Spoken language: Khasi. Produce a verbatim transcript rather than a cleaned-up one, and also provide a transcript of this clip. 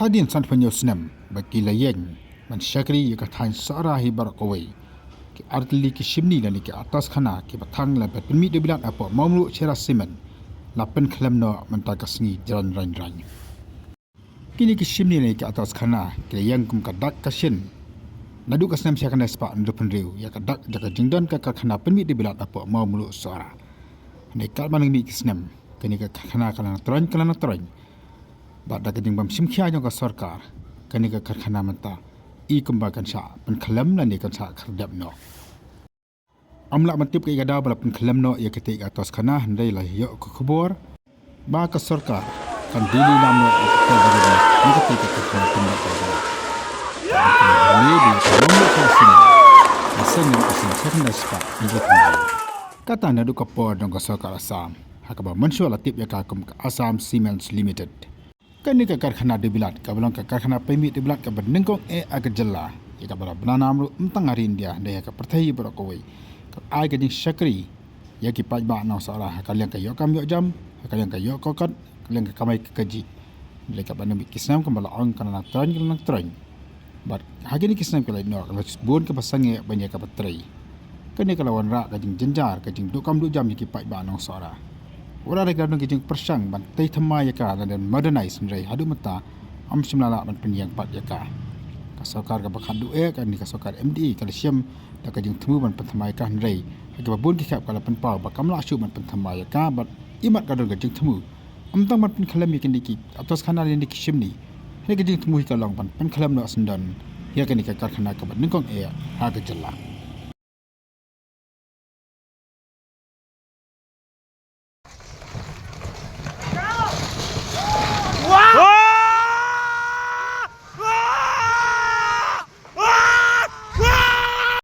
Hadien san phew snem ba ki la ïeng ban shakri ïa ka thaiñ Sohra hi baroh kawei, ki artylli ki shimni lane ki atoskhana kiba thang la ban pynmih da u Bilat hapoh Mawmluh Cera Cement la pynkhlem noh mynta ka sngi Jraiñ Rain Rain. Kine ki shimni lane ki atoskhana ki la ïeng kum ka dak ka shin naduh ka snem shi hajar khyndai spah hynriew phew hynriew ïa ka dak jong ka jingdon ka karkhana pynmih da u Bilat hapoh Mawmluh Sohra. Hynrei katba nang mih ki snem, kane ka karkhana ka la nang troiñ, ka la nang troiñ. Bad da ka jingbym shimkhia jong ka sorkar, kane ka karkhana mynta i kumba kan shah pynkhlem lane kan shah khyrdep noh. Ym lah ban tip kaei ka daw ba la pynkhlem noh ïa katei ka atoskhana, hynrei la ïoh ka khubor ba ka sorkar kan die lilam noh ïa ka kyrdan na katei ka karkhana pynmih da u Bilat. Bad ka la ïoh ka long ïa ka sien la seng ïa ka sien second spah ïa ka. Kata naduh ka por jong ka sorkar Assam, ha kaba mynshuwa la tip ïa ka kum ka Assam Cements Limited. Kane ka karkhana da u Bilat kaba long ka karkhana pynmih da u Bilat kaba nyngkong eh ha ka jylla, ïa kaba la bna nam ruh ym tang ha ri India hynrei ha ka pyrthei baroh kawei, ka ai ka jingshakri ïa ki paidbah nong Sohra ha ka liang ka ïoh kam ïoh jam, ha ka liang ka ïoh kokot, ka liang ka kamai ka kajih. Hynrei katba nang mih ki snem kumba la ong ka la nang troiñ, ka la nang troiñ. Bad ha kine ki snem ki la ïoh noh ka la bun kaba sangeh ban ïa kaba trei. Kane ka la wanrah ka jingjynjar, ka jingduh kam duh jam ïa ki paidbah nong Sohra. Wat la dei ka la don ka jingpyrshang ban tei thymmai ïa ka lane modernize, hynrei haduh mynta ym shym la lah ban pynïeng pat ïa ka. Ka sorkar kaba khadduh eh, kane ka sorkar M D A, ka la shim da ka jingthmu ban pynthymmai ïa ka, hynrei ha kiba bun ki khep ka la pynpaw ba kam lah shuh ban pynthymmai ïa ka, bad imat ka don ka jingthmu ym tang ban pynkhlem ïa kine ki atoskhana lane ki shimni, hynrei ka jingthmu hi ka long ban pynkhlem noh syndon ïa kane ka karkhana kaba nyngkong eh ha ka jylla.